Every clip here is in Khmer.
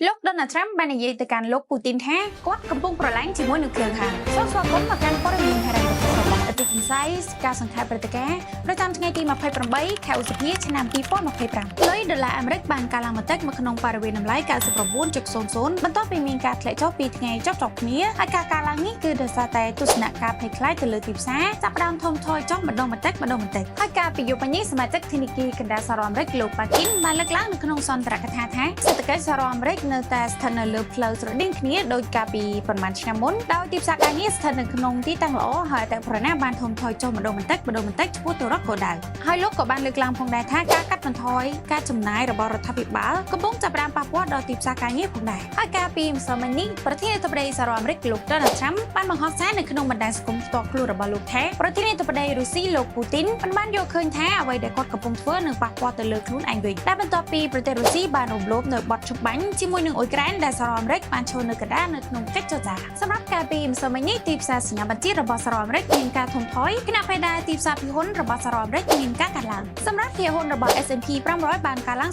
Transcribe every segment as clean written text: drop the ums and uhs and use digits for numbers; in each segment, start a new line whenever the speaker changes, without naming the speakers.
លោកដូណាល់ត្រាំបាននិយាយទៅកាន់លោកពូទីនថាគាត់កំពុងប្រឡាញ់ជាមួយនឹងគ្រឿងហាងសូមស្វាគមន៍មកកាន់ព័ត៌មានហិរញ្ញវត្ថុរបស់ Ethic Insights ការសង្ខេបព្រឹត្តិការណ៍ប្រចាំថ្ងៃទី28ខែឧសភាឆ្នាំ2025លុយដុល្លារអាមេរិកបានកើនឡើងបន្តិចមកក្នុងបរិវេណតម្លៃ99.00បន្ទាប់ពីមានការធ្លាក់ចុះពីថ្ងៃចប់ៗគ្នាហើយការកើនឡើងនេះគឺដោយសារតែទស្សនៈការភ័យខ្លាចទៅលើទីផ្សារចាប់ផ្ដើមថមថយចុះម្ដងបន្តិចម្ដងបន្តិចហើយការពីយុបនេះសមាជិកធនាគារកណ្ដាលសហរដ្ឋអាមេរិកលោកប៉ាគីនបានលើកឡើងនៅក្នុងសន្ទរកថាថាសេដ្ឋកិច្ចសហរដ្ឋអាមេរិកនៅតែស្ថិតនៅលើផ្លូវស្រដៀងគ្នាដោយកាលពីប្រហែលឆ្នាំមុនដោយទីផ្សារការងារស្ថិតនៅក្នុងទីតាំងល្អហើយតែប្រណាបានថមថយចុះម្ដងបន្តិចម្ដងបន្តិចឆ្ពោះទៅរកគោលដៅហើយលោកក៏បានលើកឡើងផងដែរថាការកាត់បន្ថយការចំណាយរបស់រដ្ឋាភិបាលកំពុងចាប់ផ្ដើមប៉ះពាល់ដល់ទីផ្សារការងារផងដែរហើយកាលពីម្សិលមិញនេះប្រធានាធិបតីសហរដ្ឋអាមេរិកលោកដូណាល់ត្រាំបានបង្ហោះសារនៅក្នុងបណ្ដាញសង្គមផ្ទាល់ខ្លួនរបស់លោកថាប្រធានាធិបតីរុស្ស៊ីលោកពូទីនមិនបានយល់ឃើញថាអ្វីដែលគាត់កំពុងធ្វើនឹងប៉ះពាល់ទៅលើខ្លួនឯងវិញតែបន្ទាប់ពីប្រទេសរុស្ស៊ីបានរំលោភនៅបទច្បាញ់ជាមួយនឹងអ៊ុយក្រែនដែលសហរដ្ឋអាមេរិកបានឈរនៅកណ្ដាលនៅក្នុងកិច្ចចរចាសម្រាប់កាលពីម្សិលមិញនេះទីផ្សារសញ្ញាបញ្ជីរបស់សហរដ្ឋអាមេរិកមានការថមថយខណៈពេលដែលទីផ្សារភាគហ៊ុនរបស់សហរដ្ឋអាមេរិកមានការកើនឡើងសម្រាប់ភាគហ៊ុនរបស់ S&P 500បានកើនឡើង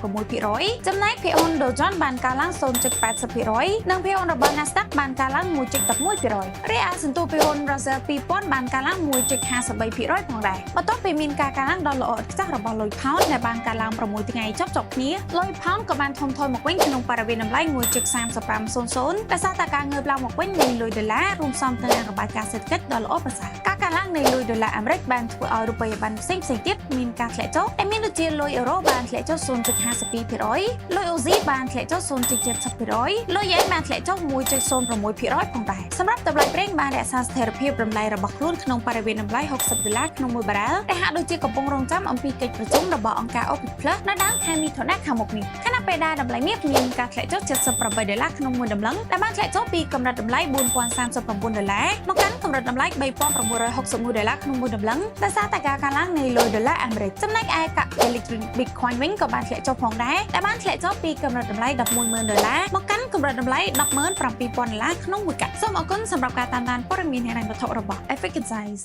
0.86%ចំណែកភាគហ៊ុន Dow Jones បានកើនឡើង0.80%និងភាគហ៊ុនរបស់ Nasdaq បានកើនឡើង1.11%រីឯសន្ទុះភាគហ៊ុន Russell 2000បានកើនឡើង1.53%ផងដែរបន្ទាប់ពីមានការកើនឡើងដ៏ល្អឥតខ្ចោះរបស់លុយផោនដែលបានកើនឡើង6ថ្ងៃចប់ៗគ្នាលុយផោនក៏បានថមថយមកវិញក្នុងបរិវេណតម្លៃ1.3500ដោយសារតែការងើបឡើងមកវិញនៃលុយដុល្លាររួមផ្សំទៅនឹងរបាយការណ៍សេដ្ឋកិច្ចដ៏ល្អប្រសើរការកើនឡើងនៃលុយដុល្លារអាមេរិកបានធ្វើឲ្យរូបិយប័ណ្ណផ្សេងៗទៀតមានការធ្លាក់ចុះដែលមានដូចជាលុយអឺរ៉ូបានធ្លាក់ចុះ0.52%លុយអូស៊ីបានធ្លាក់ចុះ0.70%លុយយ៉េនបានធ្លាក់ចុះ1.06%ផងដែរសម្រាប់តម្លៃប្រេងបានរក្សាស្ថិរភាពតម្លៃរបស់ខ្លួនក្នុងបរិវេណតម្លៃ60ដុល្លារក្នុងមួយបារ៉ែលដែលហាក់ដូចជាកំពុងរងចាំអំពីកិច្ចប្រជុំរបស់អង្គការ OPEC Plus នៅដើមខែមិថុនាខាងមុខនេះខណៈពេលដែលតម្លៃមាសមានការធ្លាក់ចុះ78ដុល្លារក្នុងមួយតម្លឹងដែលបានធ្លាក់ចុះពីកម្រិតតម្លៃ4039ដុល្លារមកកាន់កម្រិតតម្លៃ3961ដុល្លារក្នុងមួយតម្លឹងដោយសារតែការកើនឡើងនៃលុយដុល្លារអាមេរិកចំណែកឯកាក់អេឡិចត្រូនិក Bitcoin វិញក៏បានធ្លាក់ចុះផងដែរដែលបានធ្លាក់ចុះពីកម្រិតតម្លៃ110,000ដុល្លារមកកាន់កម្រិតតម្លៃ107,000ដុល្លារក្នុងមួយកាក់សូមអរគុណសម្រាប់ការតាមដានព័ត៌មានហិរញ្ញវត្ថុរបស់ Ethic Insights.